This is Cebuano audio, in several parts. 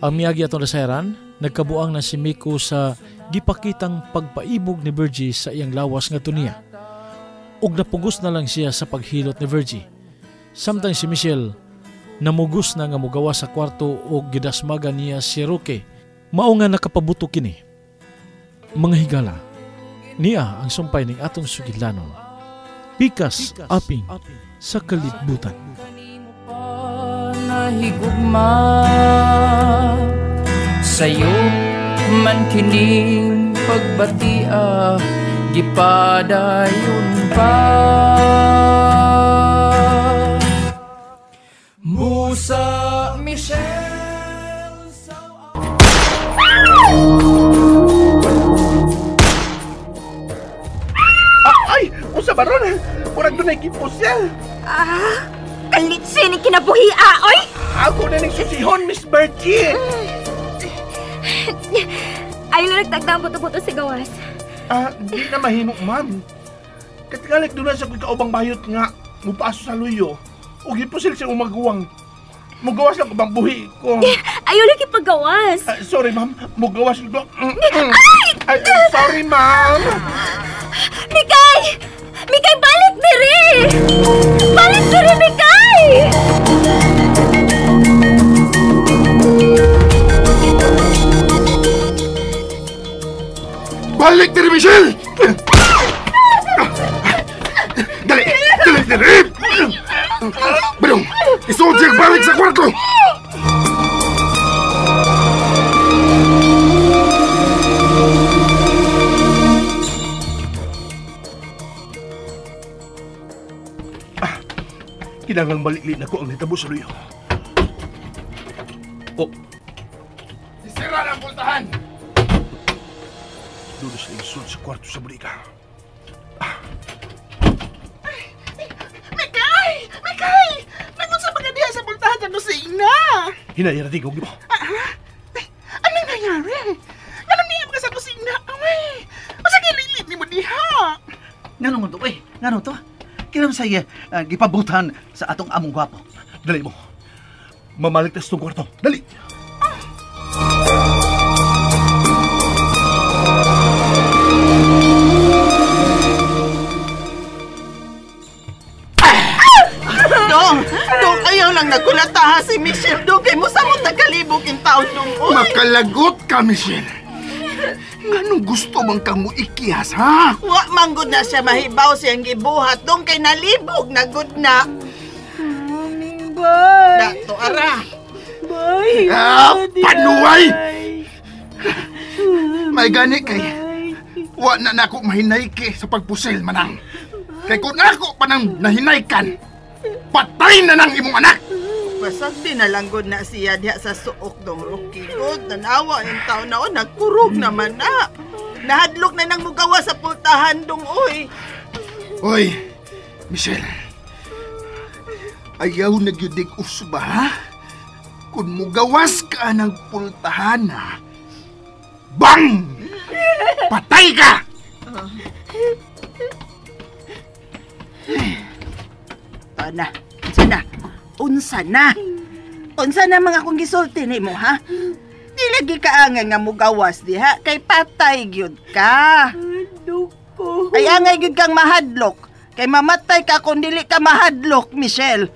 Ang miagi atong nasayran, nagkabuang na si Miko sa gipakitang pagpaibog ni Virgie sa iyang lawas nga tuniya. Ug napugos na lang siya sa paghilot ni Virgie. Samtang si Michelle namugos na nga mugawa sa kwarto og gidasmaga niya si Roque. Mao nga nakapabuto kini. Mga higala, niya ang sumpay ning atong sugidlanon. Pikas aping sa kalibutan. Nahigugma sa'yo man kining pagbatia, gipadayon pa. Musa Michelle. Ay! Usa ba ron? Murag doon ay gipusel. Ah! Kalitsin ni kinabuhi, oy! Ako na ning susihon, Miss Bertie! Ayaw na nagtagda ang buto-buto sa gawas. Ah, di na mahimo, ma'am. Katigalik doon na sa kaubang bayot nga mupaso sa luyo. O gipusil siya umaguwang. Mugawas lang ubang buhi ko. Ayaw lang ipagawas. Sorry, ma'am. Mugawas lang ko. Ay, sorry, ma'am. Mikay! Mikay, balik diri! Balik diri, Mikay! Balik diri, Michelle! Dali! Dali diri! Badong! Isuod siya balik sa kwarto! Kinangang balikli na ko ang nitabo sa luyo. Oh. Isira na ang pultahan! Doon sila isulod sa kwarto sa buliga. Ah. Ay, Mikay! Mikay! Nagun sa mga diha sa pultahan sa kusina! Hinayarati ko, mo. Ay, anong nangyari? Ganun niya mga sa kusina? Ay, masa gililit ni mo diha? Ngano to, eh? Ngano to? Kinam sa gipabutan sa atong among gwapo. Dali mo. Mamaligtas tong kwarto. Dali! Dong! Dong, ayaw lang nagkulataha si Michelle. Dong, kay mo samot nagkalibog yung taon, dong. Uy. Makalagot ka, Michelle. Nganong gusto bang kang mo ikihas, ha? Wa manggod na siya mahibaw siyang gibuhat. Dong, kay nalibog na good na. Aming bay. Dato, ara. Bay. Ah, panuway! May gani kay wa na nako mahinayki sa pagpusil manang. Kay kung ako pa nang nahinaykan, patay na nang imong anak! Basag di nalanggod na siya diha sa suok, dong Rocky. God, nanawa yung taon na o, nagkurog naman na. Nahadlok na nang mugawa sa pultahan, dong, oy. Oy, Michelle. Ayaw na gyud usba, ha? Kung mugawas ka ng pultahan, ha? Bang! Patay ka! Na. Unsa na? Unsa na? Unsa na mga akong gisulti nimo, ha? Di lagi ka angay nga mugawas diha kay patay gyud ka. Duko. Ay angay gyud kang mahadlok. Kay mamatay ka kung dili ka mahadlok, Michelle.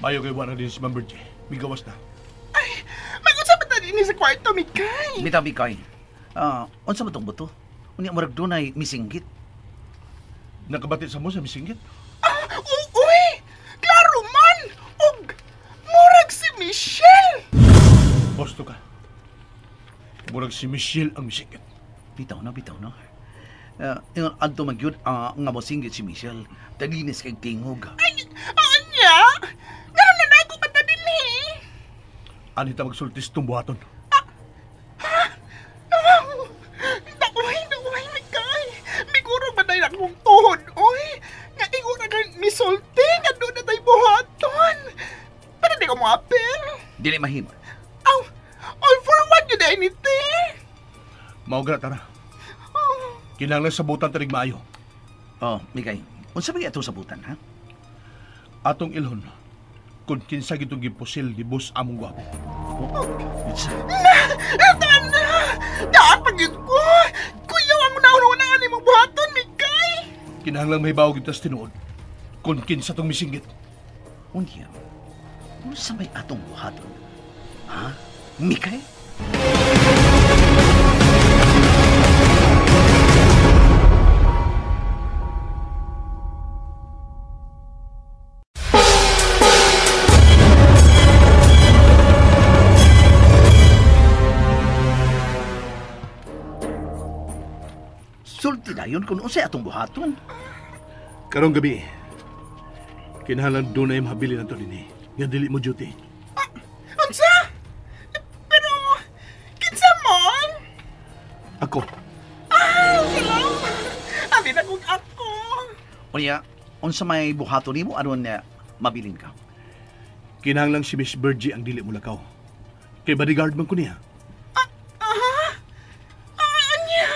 Mayo kay wala din si Ma'am Virgie. Migawas na. Ay, mag-unsa ba ta dinhi sa kwarto, Mikay? Bitaw, Mikay. Unsa ba tong buto? Unya murag dunay misinggit. Nakabati sa mo sa misinggit? Ah, uy! Klaro man! Og murag si Michelle! Bosto ka. Murag si Michelle ang misinggit. Bitaw na, bitaw na. Ingon adto man gyud nga mosinggit si Michelle. Taglinis kay tingog. Ay, anya? Ngano na nago ka ta dinhi? Anita magsultis tong buhaton. Ha? Nakuhay, nakuhay, Mikay. Miguro ba na akong tuhod, oy? Nga ingon na kang misulti, nga doon na tayo buhaton. Pero di Dili mahimo. Aw, all for one yun ay niti. Mao gra tara. Kinahanglan sabutan tanig maayo. Oh, Mikay, unsa ba atong sabutan, ha? Atong ilhon kung kinsa gitong gipusil ni boss among gwapo. Unsa? Na! Na! Daan pag yun ko! Kuyaw ang una-una nga ni mong buhaton, Mikay! Kinahanglan mahibaw gyud tas tinuod kung kinsa tong misinggit. Unya, unsa may atong buhaton? Ha? Mikay? Sulti na yun kung unsay atong buhaton. Karong gabi, kinahanglan dunay mahabilin nato dinhi nga dili mo duty. Unsa? Pero, kinsa mon? Ako. Ah, salamat. Abi na kung ako. Unya, unsa may buhaton nimo aron mabilin ka? Kinahanglan si Miss Virgie ang dili mo lakaw. Kay bodyguard man ko niya. Anya,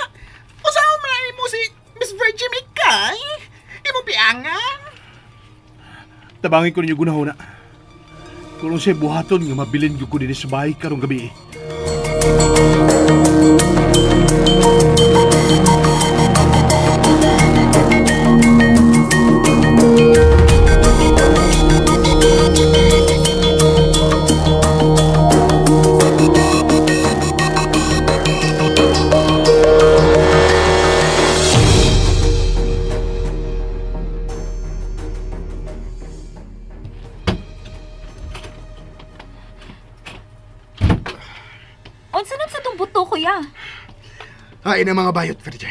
usawa man na mo si Miss Virgie Mikay? Imong piangan? Tabangin ko ninyo gunahona. Kung siya buhaton nga mabilin gyud ko dinhi sa bahay karong gabi. Unsa man sa tong buto, kuya? Ay na mga bayot, Virgie.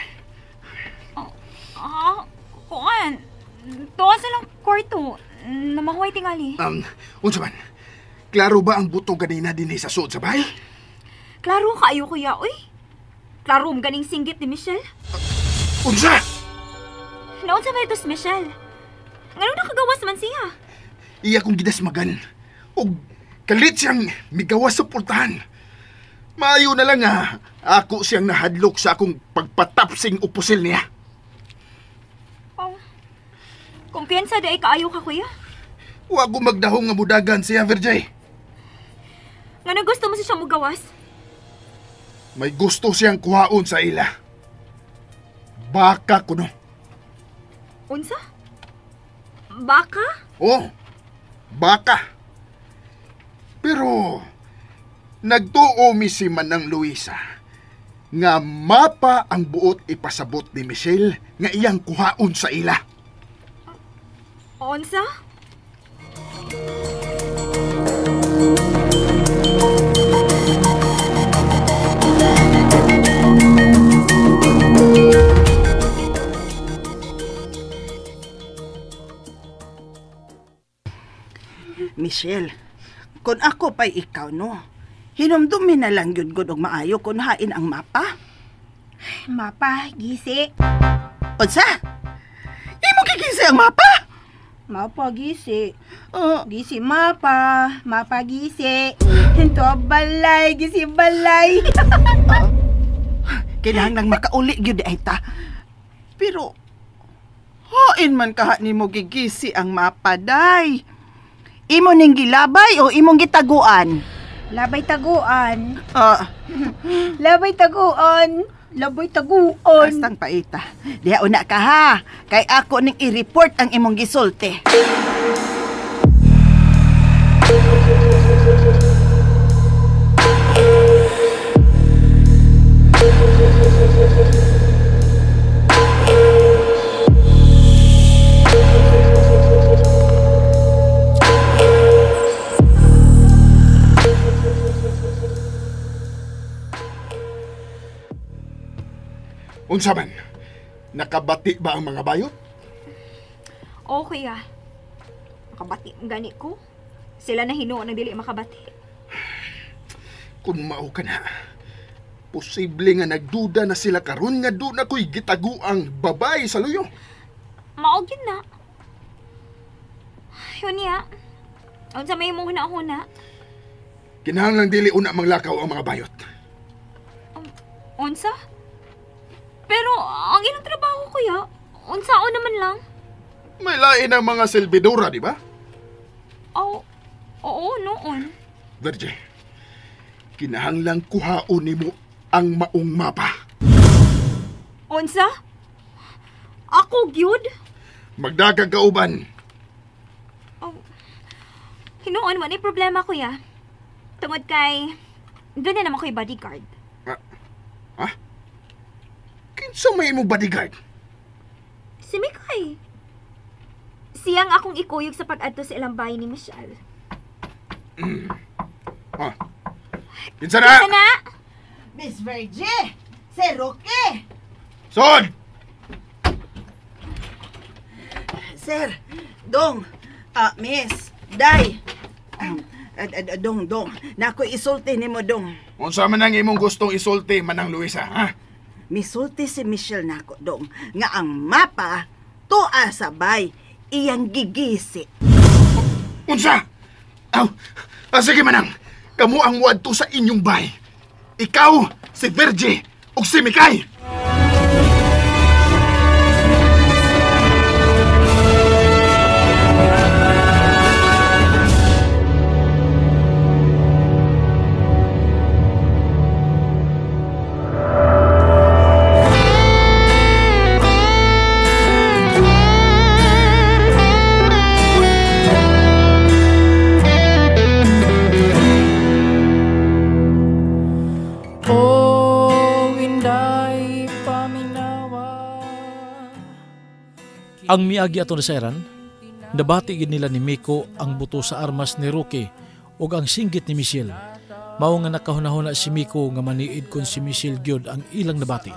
Kuan. Tuwa sa lang kwarto. Namahuay tingali. Unsa man? Klaro ba ang buto ganina dinhi sa suod sa bahay? Klaro kaayo, kuya. Uy, klaro mo ganing singgit ni Michelle. Unsa? Naunsa ba ito si Michelle? Ngano nakagawas man siya? Iya kong gidasmagan. Og kalit siyang migawas sa portahan. Maayo na lang ako siyang nahadlok sa akong pagpatapsing upusil niya. Oh. Kumpiyansa di ay kaayo ka, kuya. Wa ko magdahong nga mudagan siya, Virgie. Ngano gusto mo siya mugawas? May gusto siyang kuhaon sa ila. Baka kuno. Unsa? Baka? Oh, baka. Pero nagtuo mi si Manang Luisa nga mapa ang buot ipasabot ni Michelle nga iyang kuhaon sa ila. Unsa? Michelle, kung ako pa'y ikaw, no? Hinumdumi na lang yun gud og maayo kung hain ang mapa. Mapa, gisi. Unsa? Imo gigisi ang mapa? Mapa, gisi. Gisi mapa, mapa gisi. Hinto balay, gisi balay. Kailangan makauli gyud ay ta. Pero hain man kaha nimo gigisi ang mapa, day. Imo ning gilabay o imong gitaguan? Labay taguan. Labay taguan. Labay taguan. Astang paita. Diha una ka ha. Kay ako ning i-report ang imong gisulti. Unsa man? Nakabati ba ang mga bayot? Okay ah. Makabati ang gani ko. Sila na hinuon ang dili makabati. Kung mao ka na, posible nga nagduda na sila karon nga doon ako'y gitaguang babae sa luyo. Mao gyud na. Yun niya. Unsa may imong huna-huna? Kinahanglang dili una manglakaw ang mga bayot. Unsa? Pero ang ilang trabaho, kuya, unsao naman lang. May lain ang mga silbidora, di ba? Oh, oo, noon. Virgie, kinahanglang kuhaon nimo ang maong mapa. Unsa? Ako, gyud? Magdagag kauban. Oh, hinuon mo ni problema, kuya. Tungod kay, doon na naman ko'y bodyguard. Ha? Kinsa may imong bodyguard? Si Mikay. Siyang akong ikuyog sa pag-adto sa ilang bahay ni Michelle. Ah. Kinsa na? Kinsa na? Miss Virgie! Sir Roque! Sod! Sir, Dong, Miss, Day. Dong, Dong, nako isulti nimo, Dong. Unsa man ang imong gustong isulti, Manang Luisa, ha? Misulti si Michelle nako, Dong, nga ang mapa tuwa sabay iyang gigisi. Unsa? Aw, sige Manang, kamo ang muadto sa inyong bay. Ikaw, si Virgie, ug si Mikay. Ang miagi ato na sairan, nabati gid nila ni Miko ang buto sa armas ni Roque ug ang singgit ni Michelle. Mao nga nakahunahuna si Miko nga maniid kon si Michelle gyud ang ilang nabati.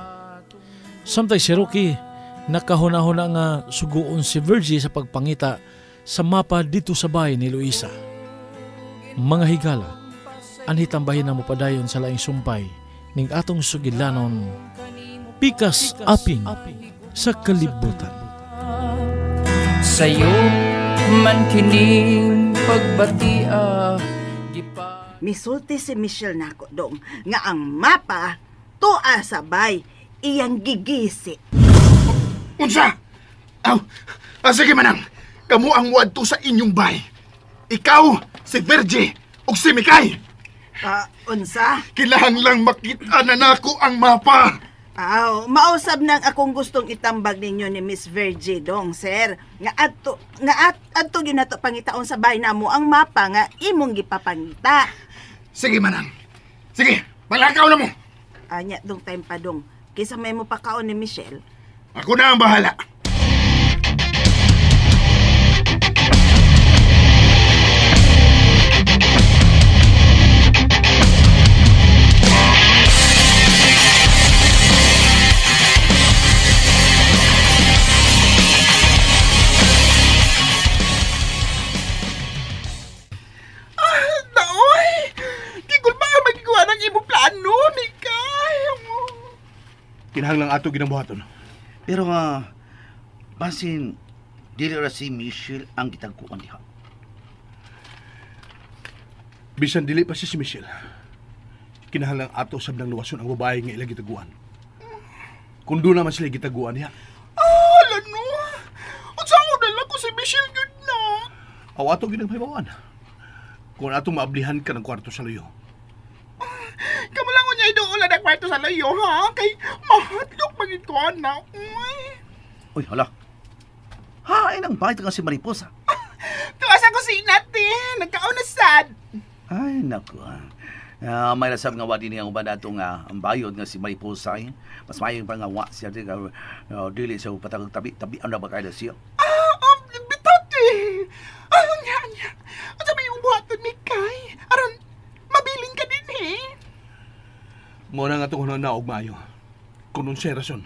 Samtang si Roque nakahunahuna nga suguon si Virgie sa pagpangita sa mapa dito sa bahay ni Luisa. Mga higala, anhi tambahin na mopadayon sa laing sumpay ning atong sugilanon, pikas aping sa kalibutan. Sayo man kining pagbatia. Misulti si Michelle nako, Dong, nga ang mapa tuwa sabay iyang gigisi. Unsa? Aw, sige Manang, kamo ang muadto sa inyong bay. Ikaw, si Virgie, ug si Mikay. Unsa? Kinahanglang makita na nako ang mapa. Aw, mausab nang akong gustong itambag ninyo ni Miss Virgie, Dong, sir. Nga adto gyud nato pangitaon sa bahay namo ang mapa nga imong gipapangita. Sige, Manang. Sige, malakaw na mo. Anya, dong time pa, Dong. Kaysa may mo pakaon ni Michelle. Ako na ang bahala. Kinahanglang ato ginabuhaton. Pero basin dili ra si Michelle ang gitagkuan diha. Bisan dili pa si Michelle, kinahanglang ato sab nang luwason ang babae nga ilang gitaguan. Kung doon naman sila gitaguan niya. Ah, lano. Unsa na lang ko si Michelle gyud na. Aw ato gyud ang pahibawan. Kung atong maablihan ka ng kwarto sa luyo. Kamalangon niya iduol ang kwarto sa layo, ha? Kay mahadlok maging ko na. Uy, hala. Hain ang bayad nga si Mariposa. Tuwa sa kusina, te. Nagkaon na sad. Ay, naku. May nasab nga wadi niya uban ato nga ang bayod nga si Mariposa. Eh. Mas maayong pa nga wa siya. Dili siya patagag tabi. Tabi ang na ba kayo siya? Bitaw, te. Anya, anya. Ano may imong buhaton, Mikay? Aron, mabiling ka din, eh. Muna nga itong na og maayo. Kung unsay rason.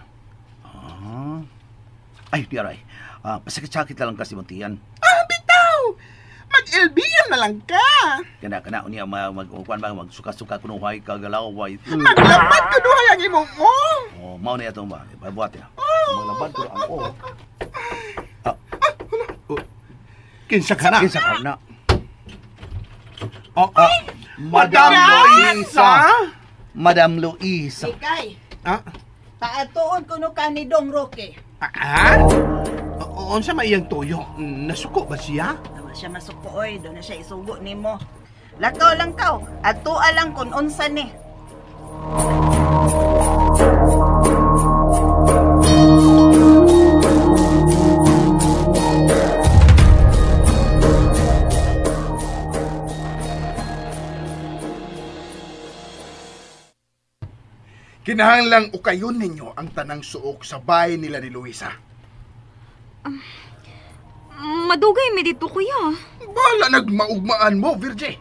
Ay, di aray. Pasakit-sakit na lang kasi muntian. Bitaw! Mag-LBM na lang ka! Kana, unya, magsuka-suka kunuhay, kagalaway. Maglabad kunuhay ang imong o! Oh, mao na itong ba? Ipabuhat ya. Maglabad ko ang o. Kinsa ka na? Kinsa ka na. Madam Luisa! Madam Luisa. Ikay, Ah? paatuon kuno ka ni Dong Roque. Ah? Unsa may iyang tuyo? Nasuko ba siya? Wa siya masuko oy, do na siya isugo nimo. Lakaw lang kaw, atua lang kun unsa ni. Kinahanglang ukayon ninyo ang tanang suok sa bahay nila ni Luisa. Madugay mi dito, kuya. Bala nagmaugmaan mo, Virgie.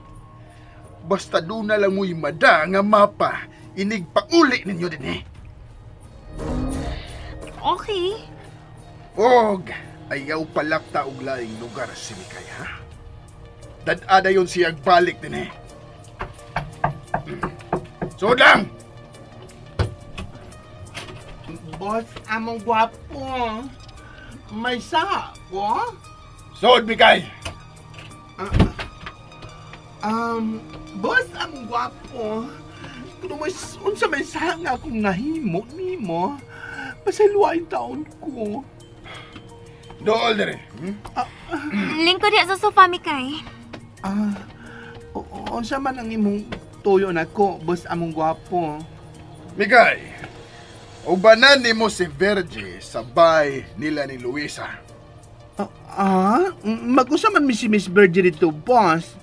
Basta doon na lang mo'y mada nga mapa, inig pauli ninyo din eh. Okay. Og, ayaw palakta og laing lugar si Mikay, ha? Dad-ada yun siyang balik din eh. Sud lang! Boss, among gwapo. May sa ko? Sud, Mikay! Boss, among gwapo. Kuno may unsa may sa nga akong nahimo nimo. Pasayloa taon ko. Dool dire. Lingkod diha sa sofa, Mikay. Unsa man ang imong tuyo nako, boss among gwapo. Mikay, ubanan nimo si Virgie sa bay nila ni Luisa. Mag-usa man mi si Miss Virgie dito, boss.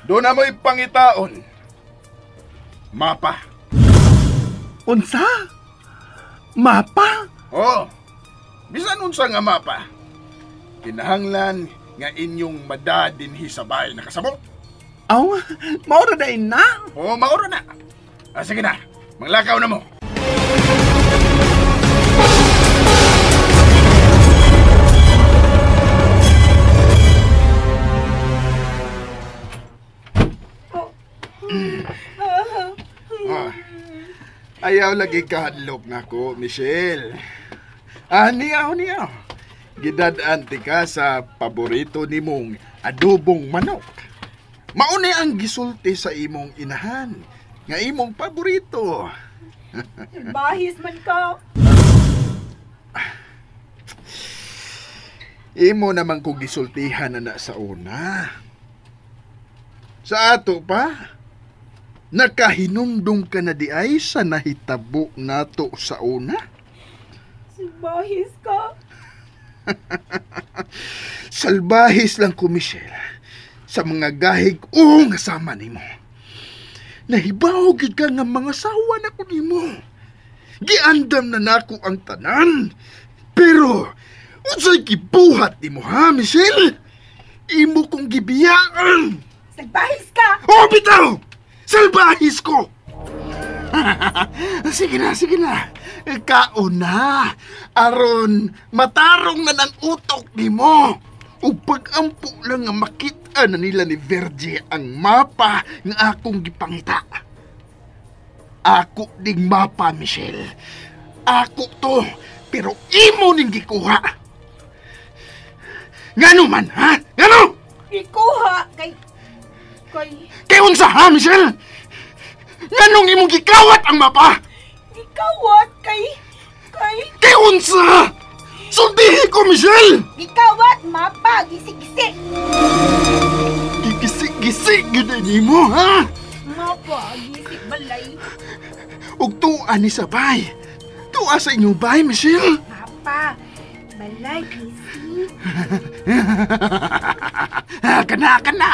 Doon na mo'y pangitaon. Mapa. Unsa? Mapa? Oo. Bisan unsa nga mapa. Kinahanglan nga inyong mada dinhi sa bahay nakasabot. Aw, maura na na. Oo, maura na. Sige na, manglakaw na mo. Ayaw lagi kahadlok na ko, Michelle. Niyaw, niyaw. Gidad-an ka sa paborito nimong adobong manok. Mauni ang gisulti sa imong inahan, nga imong paborito. Bahis man ka. Imo naman kong gisultihan na na sa una. Sa ato pa, nakahinumdum ka na di ay sa nahitabo nato sa una? Bahis ka. Salbahis lang ko, Michelle, sa mga gahig o nga sama nimo. Nahibaw gid ka nga mga sawa na ko nimo. Giandam na nako ang tanan. Pero, unsay gibuhat nimo ha, Michelle? Imo kong gibiyaan. Salbahis ka! Oh, bitaw! Salbahis ko! Sige na, sige na. Kaon na. Aron, matarong na ng utok nimo. Ug pag-ampo lang nga makita na nila ni Virgie ang mapa nga akong gipangita. Ako ding mapa, Michelle. Ako to, pero imo ning gikuha. Ngano man, ha? Ngano? Gikuha kay Kay unsa, ha, Michelle? Nganong imong gikawat ang mapa? Gikawat kay Kay unsa? Sultihi ko, Michelle! Gikawat mapa, gisi-gisi. Gigisi-gisi gyud nimo, ha? Mapa, gisi balay. Ug tuwa ni sa bay. Tuwa sa inyong bay, Michelle. Mapa, balay gisi. Kana, kana.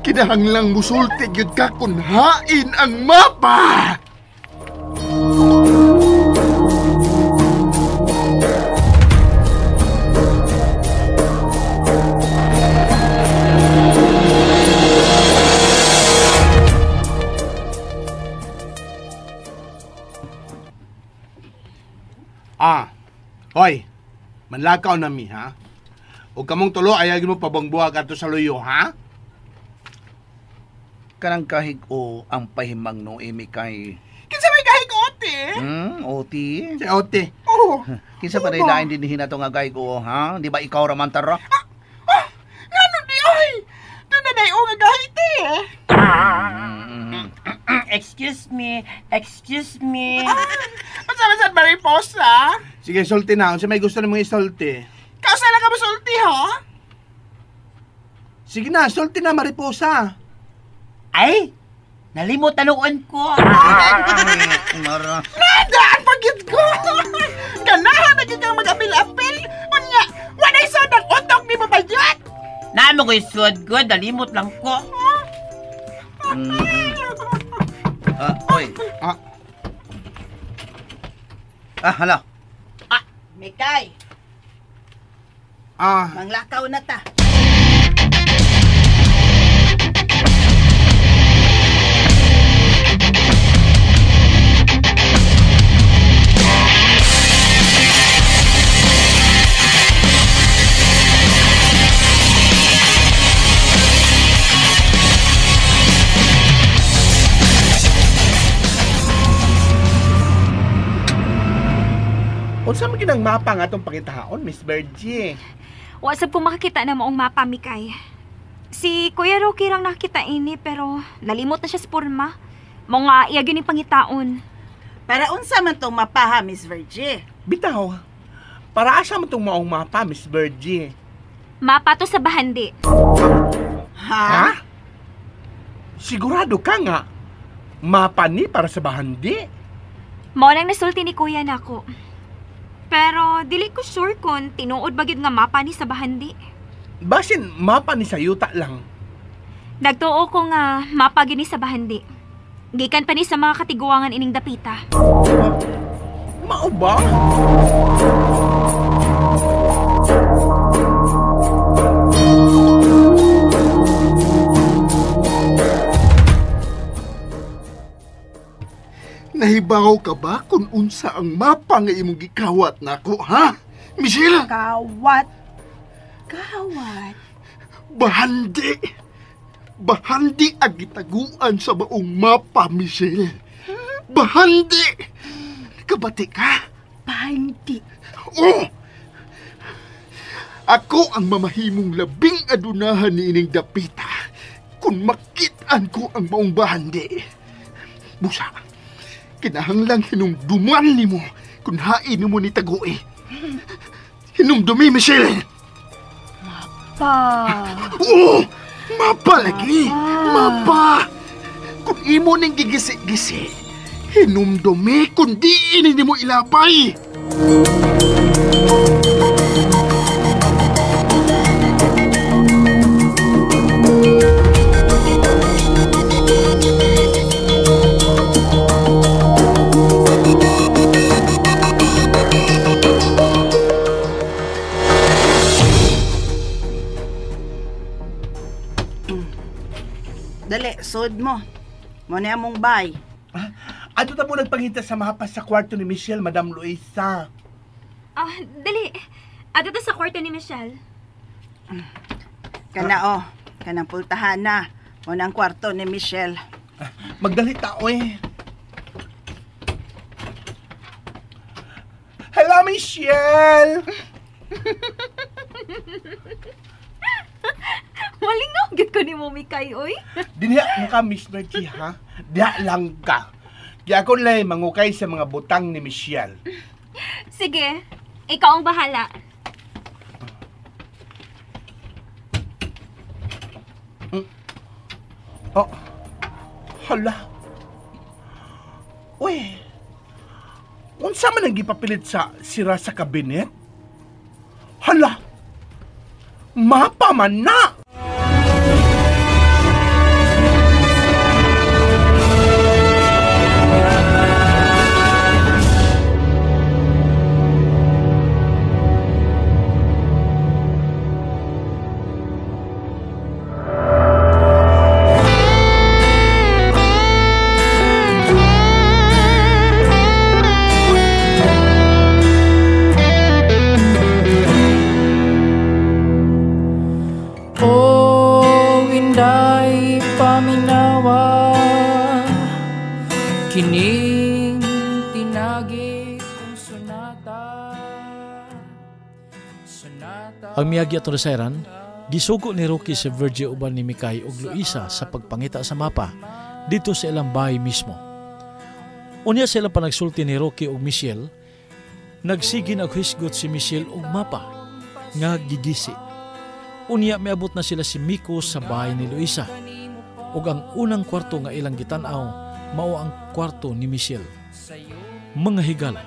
Kinahanglang musulti gyud ka kun hain ang mapa. Hoy, manlakaw na mi, ha? O kamong tulo, ayaw mo pabangbuhag ato sa luyo, ha? Kanang kahig o ang pahimang no imi kay... Kinsa may kahig ote? Oti? Si ote. Oo. Kinsa pa rin lain din hinato nga kahig o, ha? Di ba ikaw raman tara? Ngano di ay? Doon na dayo nga gahite eh. Excuse me, excuse me. Unsa man sad Mariposa? Sige, sulti na. Unsa may gusto nimong isulti? Kausa lang ka mosulti, ha? Sige na, sulti na, Mariposa. Ay, nalimot tanuon ko. Mara. Nadaan pagid ko. Ganahan na gyud kang mag-apil-apil. Unya, walay sod ang utok ni babayot. Naamo ko'y sud ko, nalimot lang ko. Oy. Hala. Mikay, manglakaw na ta. Unsa man gyud ang mapa nga atong pangitaon, Miss Virgie? Wa sab ko makakita na maong mapa, Mikay. Si Kuya Rocky rang nakita ini pero nalimot na siya sa porma. Mao nga iya gyud ning pangitaon. Para unsa man tong mapa ha, Miss Virgie? Bitaw. Para asa man tong maong mapa, Miss Virgie? Mapa to sa bahandi. Ha? Sigurado ka nga? Mapa ni para sa bahandi? Mao nang nasulti ni Kuya nako. Pero dili ko sure kung tinuod ba gyud nga mapa ni sa bahandi. Basin mapa ni sa yuta lang. Nagtuo ko nga mapa gyud ni sa bahandi. Gikan pa ni sa mga katiguangan ining dapita. Mao ba? Nahibaw ka ba kung unsa ang mapa nga imong gikawat nako, ha? Michelle? Kawat. Kawat. Bahandi. Bahandi ang gitaguan sa maong mapa, Michelle. Bahandi. Kabati ka? Bahandi. Oh! Ako ang mamahimong labing adunahan ni ining dapita kung makit-an ko ang maong bahandi. Busa, kinahanglang hinumduman nimo kung hain mo ni Tagoe. Hinumdumi, Michelle! Mapa. Oo! Mapa lagi! Mapa! Kung imo ning gigisi-gisi, hinumdumi kung di ini nimo ilapay! Dali, sud mo. Mo na among bay. Ato ta po nagpangita sa mapa sa kwarto ni Michelle, Madam Luisa. Dali. Ato ta sa kwarto ni Michelle. Kana oh, kanang pultahan na. Mo na ang kwarto ni Michelle. Magdali tao eh. Hello, Michelle! Malingaw gyud ko ni mo, Mikay, oy. Dinha mo ka, Miss Virgie, ha? Diha lang ka. Di ako lang mangukay sa mga butang ni Michelle. Sige, ikaw ang bahala. Oh, hala. Uy, unsa man ang gipapilit sa sira sa kabinet? Hala, mapa man na! Kining tinagi kong sonata. Sonata. Ang miyagi atong nasayran, gisugo ni Rocky si Virgie uban ni Mikay ug Luisa sa pagpangita sa mapa dito sa ilang bahay mismo. Unya sa ilang panagsulti ni Rocky ug Michelle, nagsige naghisgot si Michelle og mapa nga gigisi. Unya miabot na sila si Miko sa bahay ni Luisa. Ug ang unang kwarto nga ilang gitan-aw mao ang kwarto ni Michelle. Mga higala,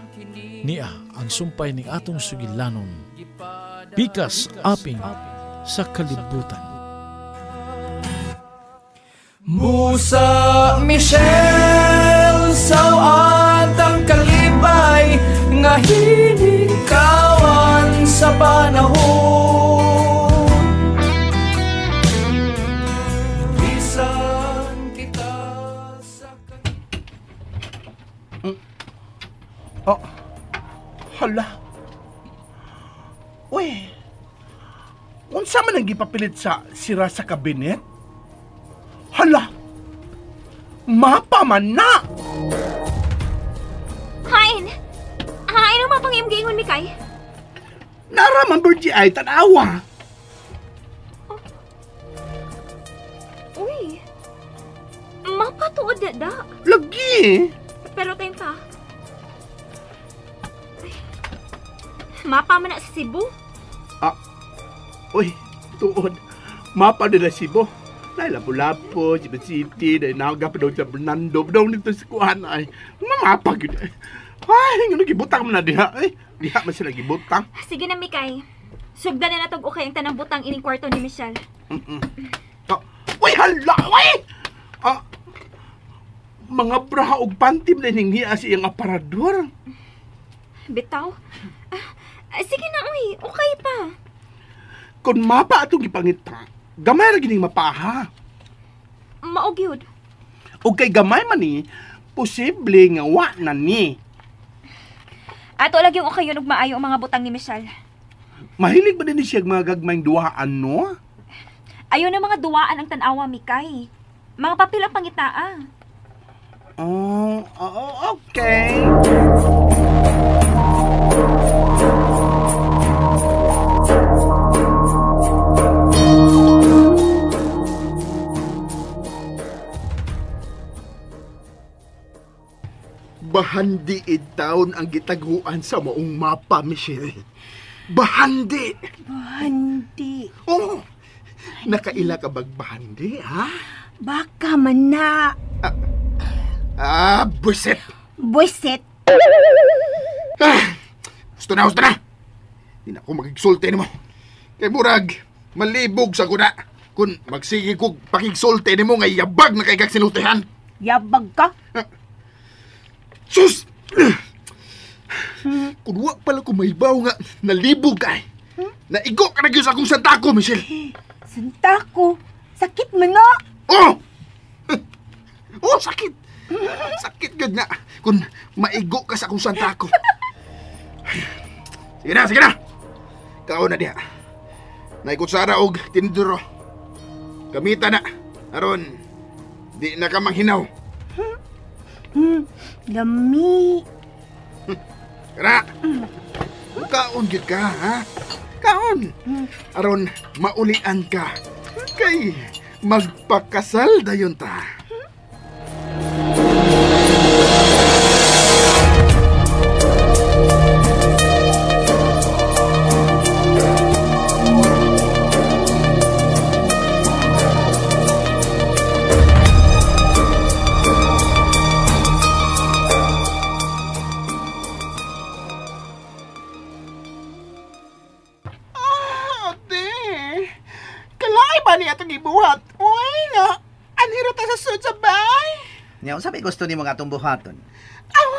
niya ang sumpay ning atong sugilanon. Pikas aping sa kalibutan. Busa Michelle, sawat ang kalibay nga hinikawan sa panahon. Bisan kita sa Oh, hala. Uy, unsa man ang gipapilit sa sira sa kabinet? Hala! Mapa man na! Hain! Hain ang mapang iyong giingon, Mikay? Nara man, Virgie, ay tanawa! Oh. Uy! Mapa tuod da. Lagi! Pero tayo ka. Mapa man na sa Cebu. Ah, uy, tuod. Mapa nila Cebu. Dahil Lapu-Lapu, Cebu City, dahil Naga, pa daw sa Bernardo, pa daw nito sa kuhan ay. Mamapa yun ay. Ay, nga nagibutang man na diha ay. Diha man sila gibutang. Sige na, Mikay. Sugdan na natog okay ang tanang butang ining kwarto ni Michelle. Oh, uy, hala! Uy! Ah, mga braha og panty na ninghiya sa iyang aparador. Bitaw? Sige na, uy. Okay pa. Kung mapa atong gipangita, gamay ra gining mapaha. Mao gyud. Og kay gamay man ni, posible nga wa na ni. Ato lagi yung okay yun og maayo ang mga butang ni Michelle. Mahilig ba din siya mga gagmayng duhaan, no? Ayaw na mga duwaan ang tan-awa, Mikay. Mga papel ang pangitaa. Oh, okay. Bahandi taon ang gitaguan sa maong mapa, Michelle. Bahandi! Bahandi. Oh! Nakaila ka bag bahandi, ha? Baka man na. Buisit! Buisit? Gusto na, gusto na! Di na ako magigsulti nimo. Kay murag, malibog sa kuna. Kung magsige kog pakigsulti nimo nga yabag na kay kag sinultihan. Yabag ka? Sus! Kung wa pala ko mahibaw nga, nalibog ka eh. Naigo ka na gyud sa akong santako, Michelle. Santako? Sakit man na! Oh! Oh, sakit! Sakit gud na kung maigo ka sa akong santako. Sige na, sige na! Kaon na diha. Naikutsara og tinidoro. Gamita na. Aron, di na ka manghinaw. Lami. Kara, kaon gid ka, ha? Kaon. Aron, maulian ka. Kay, magpakasal dayon ta. Ibuhat. Uy, nga. Anhiro ta sa sud sa bay. Nya, unsa may gusto nimo nga atong buhaton? Aw,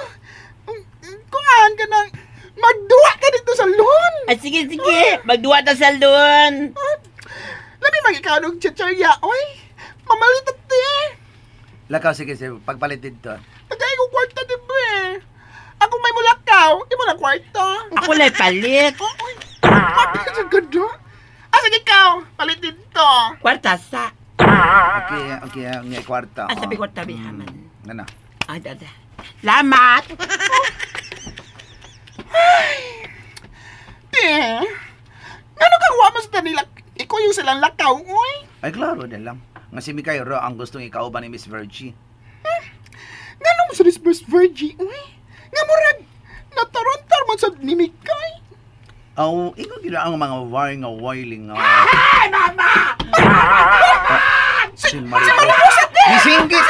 kuan ka nang magduwa ka dito sa loon. Ay, sige, sige. Magduwa ta sa loon. Labi mag-ikaw og chichirya, oy. Mamalit at ti. Lakaw, sige, sige. Pagpalit dito. Tagay ko kwarta, di ba? Ako may mulakaw. Imo na kwarta. Ako la'y palit. Oy, mapit sa ganda. Asa ikaw? Palit dito. Kwarta sa. Okay, okay. Nga kwarta. Asa bi kwarta bihaman. Ano? Ah, dada. Salamat! Ay! Te! Ngano kang wa mas nila? Ikaw yung silang lakaw, uy. Ay, klaro din lang. Nga si Mikay ro ang gustong ikauban ni Miss Virgie. mo sa Miss Virgie, uy? Nga murag, natarontar man sa nimikay. Aw, ikaw gina ang mga wire nga wiling nga. Ay, mama! Si Mariposa! Nisinggit!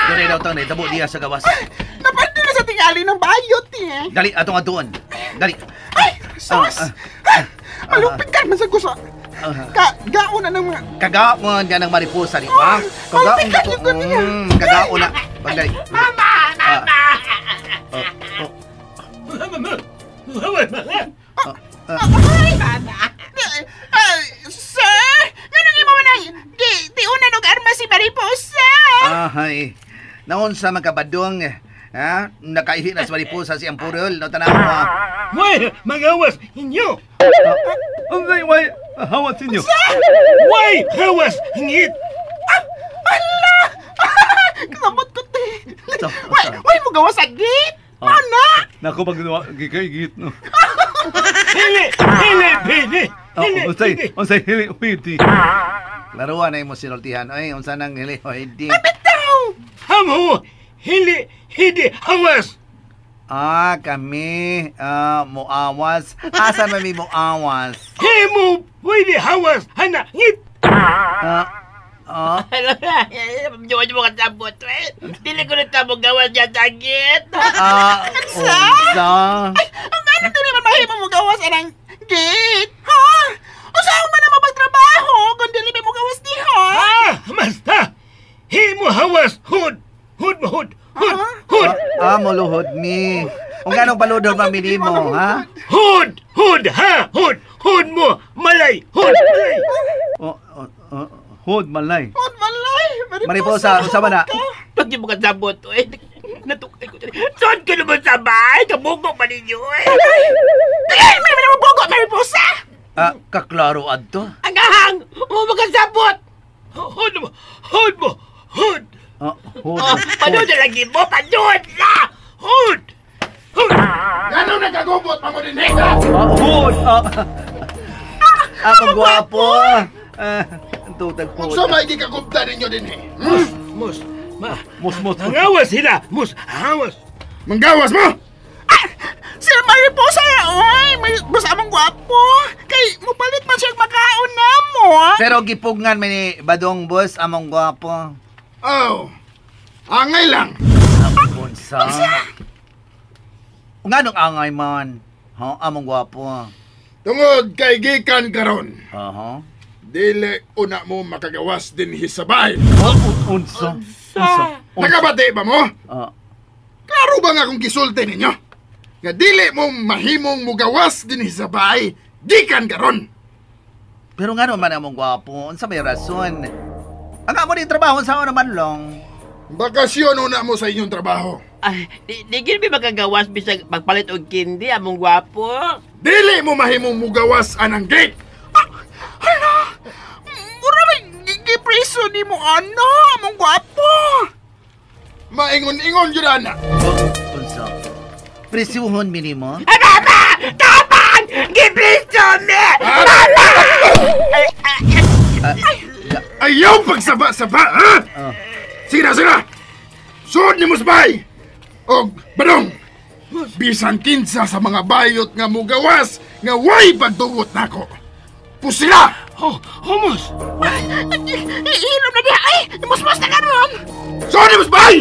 Dunay daw tang naitabo diya sa gawas. Napandi na sa tingali ng bayot eh. Dali, atong atuon. Dali. Ay, sos! Malupit ka man sa gusa. Kagaon na ng mga... Kagaon ka ng Mariposa, di ba? Kagaon na ko. Kagaon na. Pagdali. Mama! Mama! Ay, mama! Sir! Ganun yung mga di una nog arma si Mariposa! Ay, naon sa magkabadong, ha? Nakaihi na si Mariposa si Ampurol. No, tanaw mo. Way, magawas inyo! Unsay, way, hawas inyo? Way, hawas hingit! Ala! Kasabot ko, te. Way, mo gawas sa gate? Ano? Naku, pag gikay-git, no? Hili! Hili! Hili! Unsay, unsay, hili, hili. Laruan na yung mo sinultihan. Ay, unsa nang hili, hili. Bitaw! Hamo! Hili! Hili! Hawas! Ah, kami, muawas. Asan man mi muawas? Himo! Pwede hawas! Hana! Ngit! Diyo mo kasabot, eh. Dili ko na tamo gawas niya sa gate. Unsa? Ay, ang gano'n din naman mahimo mo gawas anang gate? Ha? Unsa man na mapagtrabaho kung dili mo gawas diha? Ah, basta! Himo hawas! Hud! Hud mo, hud! Hud! Hud! Muluhod mi. Kung ganong paludod mamili mo, ha? Hud! Hud! Ha! Hud! Hud mo! Malay! Hud! Malay! Hud, malay. Hud, malay! Mariposa, unsa man na? Pag di mo kasabot, eh. Natukay ko. Saan ka naman sa bahay? Kabugo pa ninyo, eh. Ay, may naman bugo, Mariposa! Kaklaro adto. Ang ahang! Mo makasabot! Hud mo! Hud mo! Hud! Hud. Panood na lagi mo! Panood na! Hud! Hud! Ano nagkagubot pa mo din, ha? Hud! Ang gwapo! Ang tutag po. Unsa may gikagubta ninyo din, eh? Mus! Ma! Mus, mus. Hangawas sila! Mus! Hangawas! Manggawas mo! Si Mariposa ya, oy! May basta among gwapo! Kay, mupalit man siyang makaon na mo! Pero gipugngan man ni Badong Boss among gwapo. Oh! Angay lang! Unsa? Nganong angay man? Ha, among gwapo. Tungod kay gikan karon. Aha. Dili una mo makagawas din hisabay. Unsa? Unsa? Nakabati ba mo? Klaro ba nga kung gisulti ninyo? Nga dili mo mahimong mugawas din hisabay gikan karon. Pero ngano man among gwapo? Unsa may rason? Ang amo din trabaho sa naman long. Bakasyon una mo sa inyong trabaho. Ay, di gid mi makagawas bisag pagpalit og kindi among gwapo. Dili mo mahimong mugawas anang gate. Hala! Mura may gipreso ni mo ano, among gwapo. Maingon-ingon jud ana. Unsa? Presuhon mi nimo? Ay, mama! Tapang! Gipreso mi! Mama! Ayaw pagsaba-saba, ha? Sige na, sige na! Suod ni mo sabay! Og badong! Bisan kinsa sa mga bayot nga mugawas nga way pagtugot nako. Pusila! Oh, humos! Ihilom na diha! Ay! Musmos na karon! Suod ni mo sabay!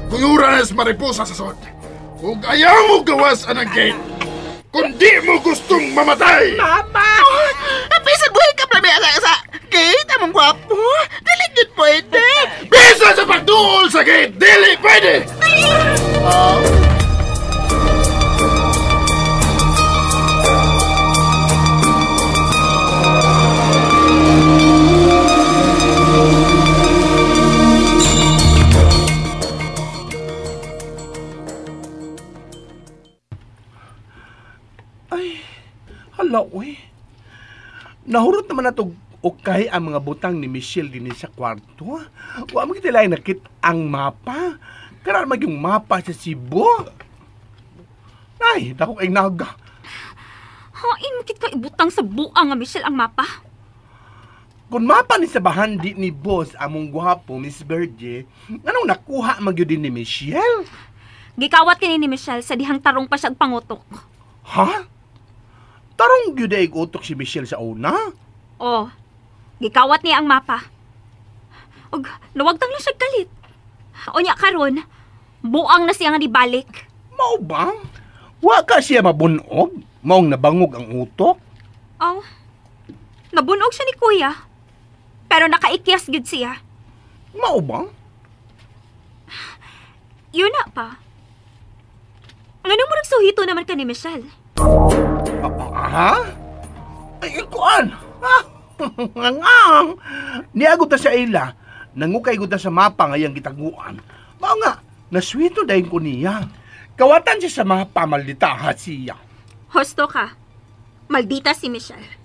Kuyura na sa Mariposa sa sod. Ug ayaw mo gawas anang gate! Kung di mo gustong mamatay! Mama! Bisan buhay ka plami sa gate, among gwapo! Dili gid pwede! Bisan sa pagduol sa gate! Dili pwede! Ay, hala, uy. Nahurot naman na itong Okay ang mga butang ni Michelle dinhi sa kwarto. Wa man kita lain nakit ang mapa. Karon man yung mapa sa Cebu. Ay, dako kay naga. Hain mo kit ka ibutang sa buang nga Michelle ang mapa. Kung mapa ni sa bahandi ni boss among gwapo Miss Virgie, anong nakuha man gyud ni Michelle? Gikawat kini ni Michelle sa dihang tarong pa siya og pangutok. Ha? Tarong gyud ay utok si Michelle sa una? Oh. Gikawat niya ang mapa. Og nawagtang lang siya kalit. Unya karon, buang na siya nga nibalik. Mao ba? Wa ka siya mabunog? Maong nabangog ang utok? Oh. Nabunog siya ni Kuya. Pero nakaikyas gid siya. Mao ba? Yun na pa. Ngano mo nagsuhito naman ka ni Michelle? Ha? Ay, kuan! Ngang! Niagot ta sa ila. Nangukay ko ta sa mapa ngayang gitaguan. Mao nga, naswito dahin ko niya. Kawatan siya sa mapa, maldita ha siya. Hosto ka. Maldita si Michelle.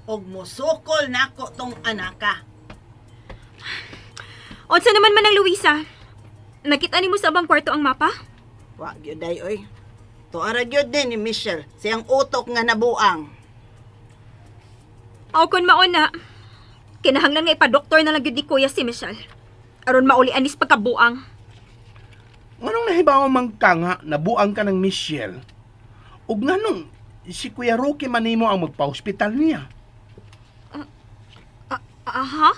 Og musukol nako tong anaka. Unsa naman man ang Luisa? Nakita nimo sa abang kwarto ang mapa? Wa gyud ay oy. Tuara gyud din ni Michelle siyang utok nga nabuang. Aw kun mao na. Kinahanglan nga ipa-doktor na lang gyud ni Kuya si Michelle. Aron mauli anis pagkabuang. Nganong nahibaw man ka nga nabuang ka ng Michelle? Ug nganong si Kuya Rocky manimo ang magpa-hospital niya? Aha?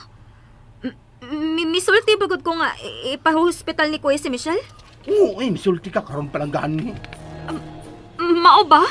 Misulti bagod ko nga ipa-hospital ni Kuya si Michelle? Oo, eh, misulti ka karon pa lang gani. Mao ba?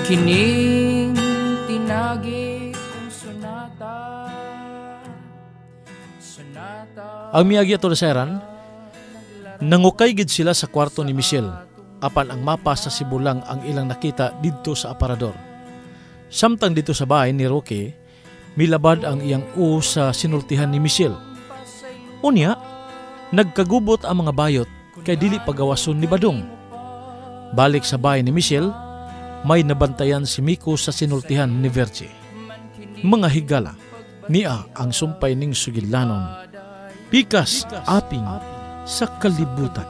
Kining tinagi kong sonata, sonata. Ang miagi ato na nangukay gid sila sa kwarto ni Michelle, apan ang mapa sa Cebu lang ang ilang nakita didto sa aparador. Samtang dito sa bahay ni Roque, milabad ang iyang u sa sinultihan ni Michelle. Unya, nagkagubot ang mga bayot kay dili pagawason ni Badong. Balik sa bahay ni Michelle, may nabantayan si Miko sa sinultihan ni Verge. Mga higala, niya ang sumpay ning sugilanon. Pikas aping sa kalibutan.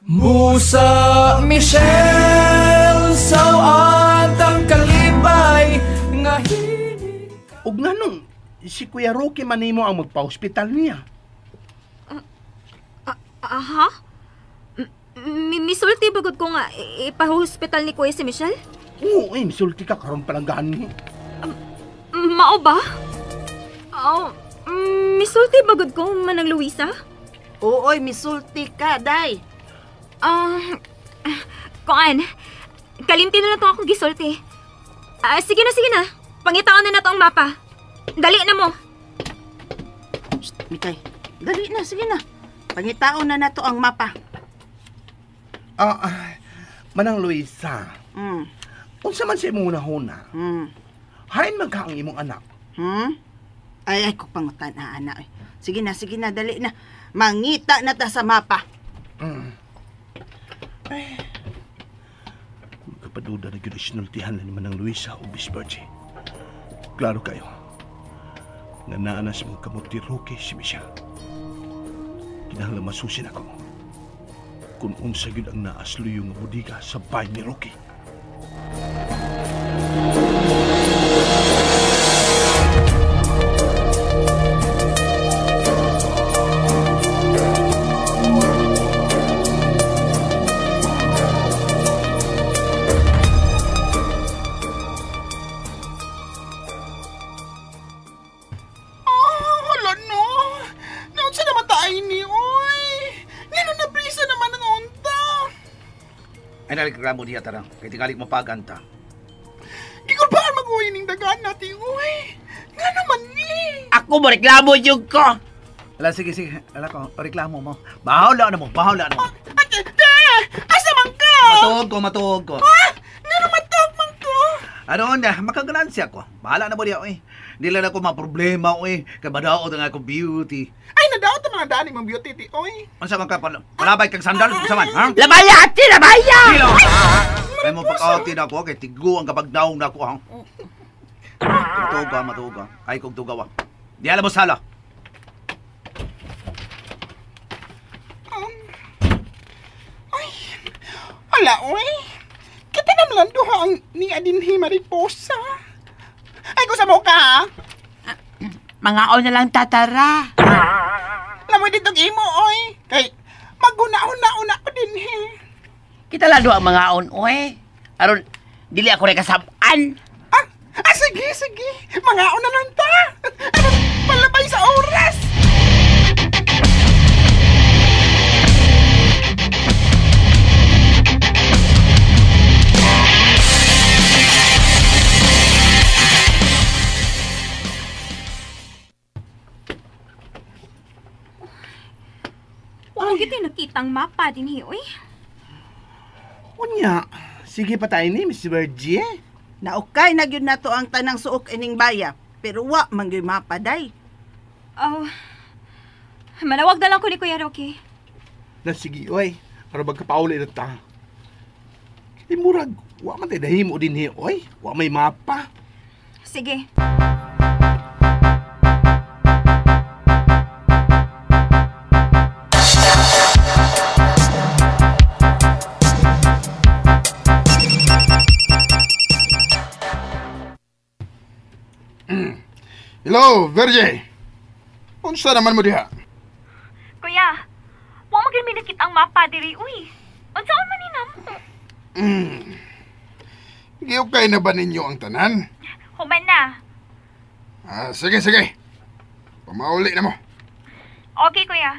Musa Michelle, sawat ang kalibay nga hinig. Ug nganong si Kuya Rocky manimo ang magpa-hospital niya? Aha? Misulti bagod ko nga ipa-hospital ni Kuya si Michelle? Oo, eh, misulti ka karon pa lang gani. Mao ba? Oh, misulti bagod ko manang Luisa? Ooy, misulti ka, day. Kuan, kalimti na lang itong akong gisulti. Sige na, sige na. Pangitaon na na itong mapa. Dali na mo. Shh, Mikay, dali na, sige na. Pangitaon na na to ang mapa. Manang Luisa. Unsa man sa imong hunahuna? Hain man ka ang imong anak? Ay, ay, kupangutan na, anak. Sige na, dali na. Mangita na ta sa mapa. Ay, kapaduda na gyud sinultihan na ni Manang Luisa o Miss Virgie. Klaro kayo, nga naa na sa mga kamot ni Roque si Michelle. Kinahanglan masusin ako kung unsa gyud ang naasluyo nga bodega sa bahay ni Roque. Ay nagreklamo diya tara. Kay tingali mo paganta. Gikulpaan mag-uwi ning dagaan natin, uy. Nga naman ni. Ako mo reklamo jud ko. Ala, sige, sige. Ala ko, reklamo mo. Bahala na mo, bahala na mo. Ate, te! Asa man ka? Matuog ko, matuog ko. Ah! Nga naman matuog man ko? Ano na, makaganansya ko. Bahala na mo diya, uy. Hindi lang ako maproblema, uy. Kay madaot ang akong beauty. Ay, nadaot ang mga daan mong beauty, ti, uy. Unsa man ka, palabay kang sandal, unsa man, ha? Labaya, ate, labaya! Dilo! Ay mo pagkaotin ako, kay tigo ang kapagdaong na ako, ha? Matuog ka, matuog ka. Ay, kong tugaw, ha? Di alam mo sala. Ay, ala, uy. Kita naman lang duha ang niya dinhi mariposa. Ay, gusto mo ka, ha? Mangaon na lang tatara. Lamoy ditong imo, oy. Kay, maguna-una-una ko dinhi. Kita lang duha ang mangaon, oy. Aron, dili ako rin kasabaan. Ah, sige, sige. Mangaon na lang ta. Aron, palabay sa oras. Wa gyud nakitang mapa dinhi, uy. Unya, sige pa tayo ni Miss Virgie. Naukay na gyud nato ang tanang suok ining baya, pero wa man gyud mapa day. Oh. Manawag na lang ko ni Kuya Rocky. Na sige, oy. Aron magkapauli na ta. Kay murag, wa man tay dahimo dinhi, oy. Wa may mapa. Sige. Hello, Virgie. Unsa naman mo diha? Kuya, wa man gyud mi nakita ang mapa diri, uy. Unsaon man ni namo? Giukay na ba ninyo ang tanan? Human na. Ah, sige, sige. Pamauli na mo. Okay, kuya.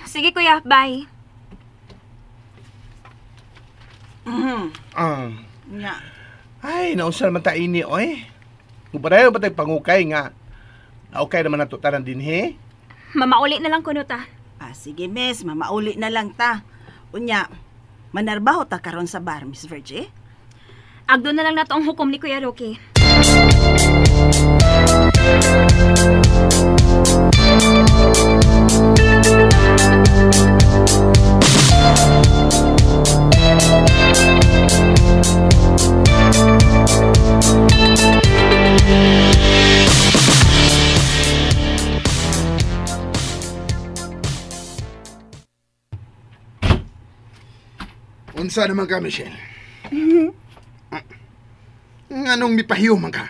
Sige, kuya. Bye. Nya. Ay, nausa naman ta ini, oy. Mupadayo ba tayo pangukay nga? Naukay naman nato tanan dinhi. Mamauli na lang kuno ta. Ah, sige, miss. Mamauli na lang ta. Unya, manarbaho ta karon sa bar, Miss Virgie. Agdo na lang nato ang hukom ni Kuya Rocky. Unsa naman ka, Michelle? Nganong mipahiyo man ka?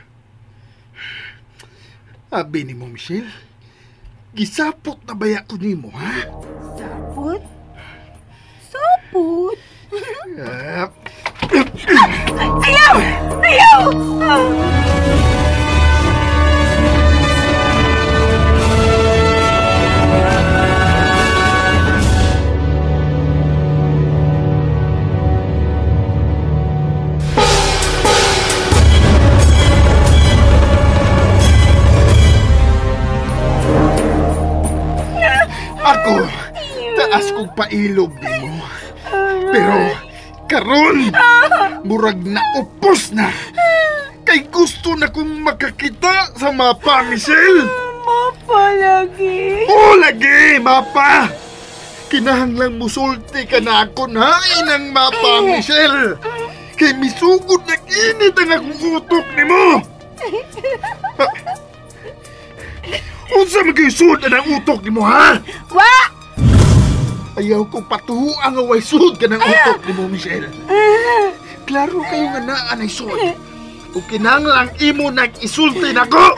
Abi ni mo, Michelle. Gisapot na baya ko nimo, ha? Sapot? Sapot? Ayaw! Ayaw! Ako, taas kong pailog nimo. Pero karon murag naupos na. Kay gusto na kong makakita sa mapa, Michelle. Mapa lagi. Oo, lagi, mapa. Kinahanglang musulti ka na ako na inang mapa, Michelle. Kay misugod na init ang akong utok nimo. Unsa man kayo sud ang utok nimo, ha? Wa! Ayaw kong patuhuang nga way sud ka ng utok nimo, Michelle. Klaro kayo nga naa nay sud. Ug kinahanglang imo nag-isulti nako.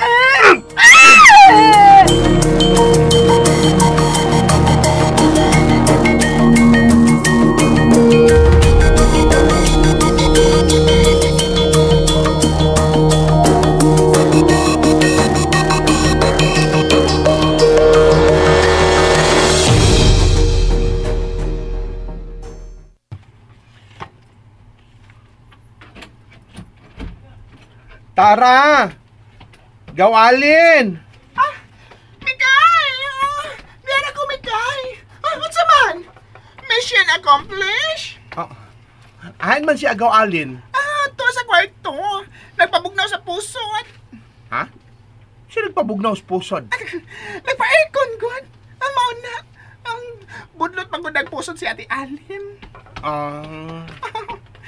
Tara! Gawalin! Ah, Mikay! Diyan ako, Mikay! Unsa man? Mission accomplished? Ahan man siya Gawalin? To sa kwarto. Nagpabugnaw sa pusod. Ha? Siya nagpabugnaw sa pusod? Nagpa-aircon, God. Ang mauna. Ang budlot pag nagpusod si Ate Alin.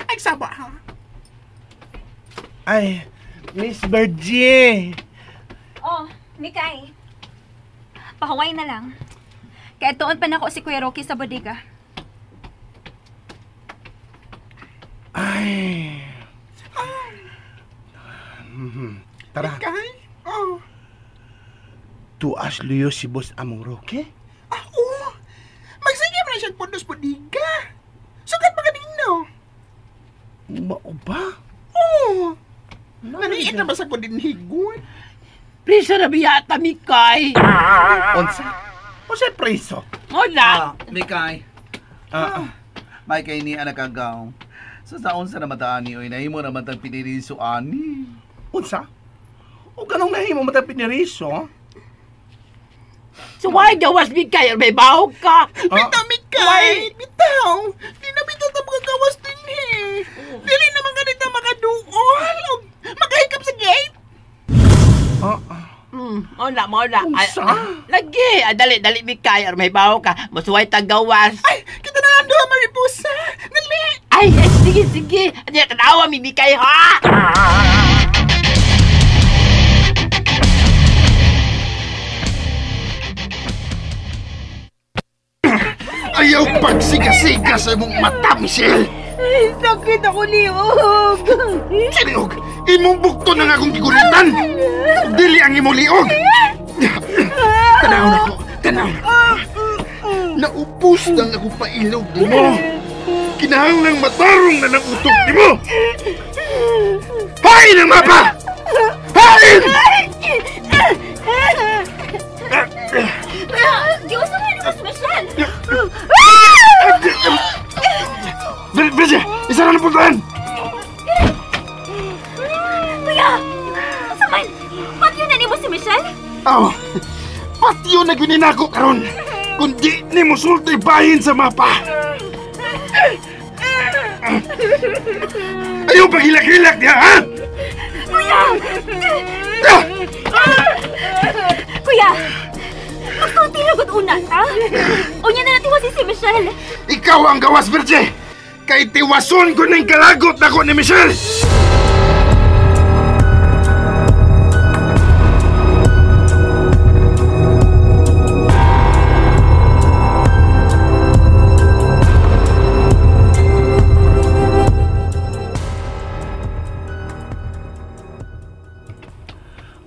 Ay, saba, ha? Ay, Miss Virgie. Oh, Mikay. Pahuway na lang. Kaya tuon pa nako si Kuya Rocky sa bodega. Ay. Tara. Mikay? Oh. Tuas luyo si Boss Among Roque? Ah, oo. Magsige man na siyang pundos bodega. Sukat pa kanino. Mao ba? Oo. Naniit na ba sa kudinhigon? Priso na biyata, Mikay. Unsa? Unsa priso? Wala. Mikay. Mikay ni anak agaw. Sa saon sa namataan ni oy nahimo naman tang piniriso ani. Unsa? O ganong nahimo man tang piniriso? So why gawas Mikay? May baho ka. Bitaw, Mikay! Bitaw! Di na bitaw ta makagawas din eh. Dili naman ganito makaduol o makahikap sa gate. Wala, wala. Unsa? Lagi! Dali, dali, Mikay. Or may baho ka. Masuway tang gawas. Ay, kita na lang doon, Mariposa. Dali! Ay, sige, sige. Ano yan, tanawa, mi Mikay, ha? Ayaw pagsiga-siga sa imong mata, Michelle! Ay, sakit ako, liog! Sa liog? Imong bukto na nga akong gigulitan! Dili ang imong liog! Tanaw na ko! Tanaw na ko! Naupos na akong pailog nimo! Kinahanglang matarong na ng utok nimo! Hain ang mapa! Hain! Diyos naman ako si Michelle! Bridget! Isa na napuntahan! Kuya! Asa man? Patyo na nimo si Michelle? Aw! Patyo na gininako karon! Kundi ni mo sulti bahin sa mapa! Ayaw paghilak-hilak niya, ha? Kuya! Kuya! Magsulti lagot una, ha? Unya na natiwasi si Michelle! Ikaw ang gawas, Virgie! Kay tiwason ko ng kalagot na ko ni Michelle!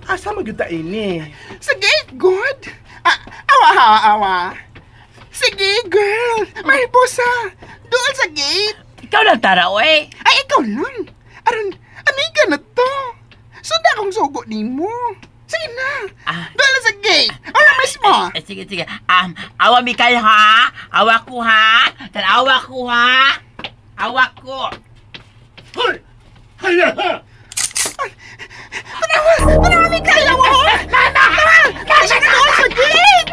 Asa magyuta ini? Sa gate, good! Awa, awa, awa. Sige, girl! Mariposa! Doon sa gate! Ikaw lang, Tara, oy! Ay, ikaw lang! Aron, amiga na to! Sunda akong sugo ni mo! Sige na! Doon lang sa gate! Ora mismo! Sige, sige. Awa, Mikay, ha? Awa ko, ha? Tara, awa ko, ha? Awa ko! Hoy! Hala, ha! Tanawa! Tanawa, Mikay! Awa! Tanawa! Tanawa! Doon sa gate!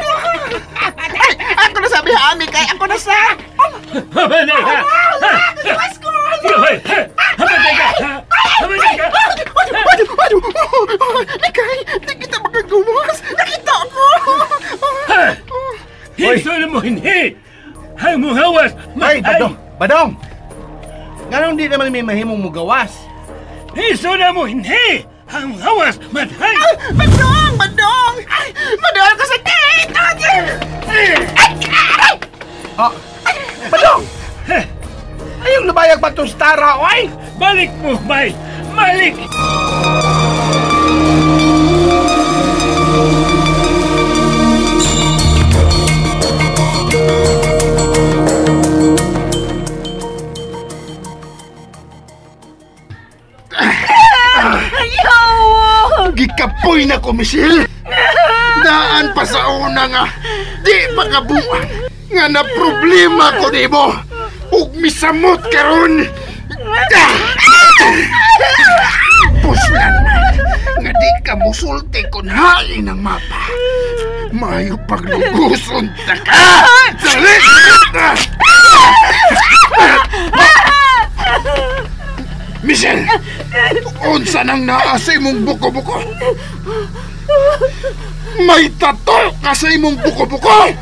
Ay, ako na sabi, ha, Mikay! Ako na sa... Mikay, di kita makagawas! Nakita ko! Hiso na mo hinhi! Hang mo hawas! Ay, Badong! Badong! Ganong di naman may mahimong mugawas? Hiso na mo hinhi! Hang hawas! Matay! Badong! Badong! Badong ka sa gate! Ay! Badong! Ayong nabayag ba itong stara, oy? Balik mo, bay! Balik! Ayaw! Gikapoy na ko, Michelle! Daan pa sa una nga, di makabuan nga na problema ko nimo! Ug misamot karon! Puslan! musulti kung hain ang mapa. Mayo pagluguson ta ka! Dali! Michelle! Unsa nang naa sa imong buko-buko? May tato ka sa imong buko-buko!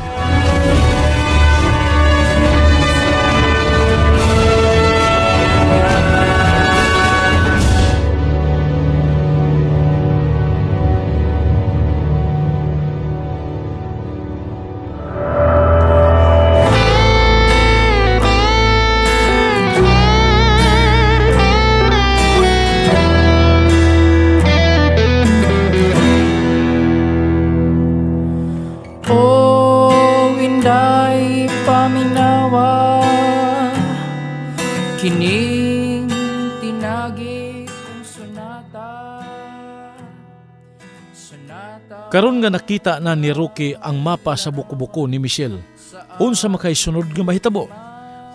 Kining tinagi kong sonata. Sonata. Karon nga nakita na ni Rocky ang mapa sa buko-buko ni Michelle. Unsa makay sunod nga mahitabo?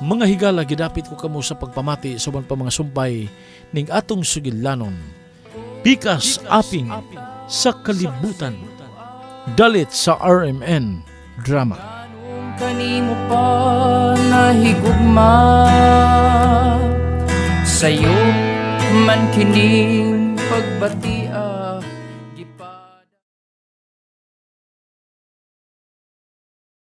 Mga higala, gidapit ko kamo sa pagpamati sa uban pa mga sumpay ning atong sugilanon. Pikas aping sa kalibutan. Dalit sa RMN Drama. Kanimo pa nahigugma, sa'yo man kining pagbatian.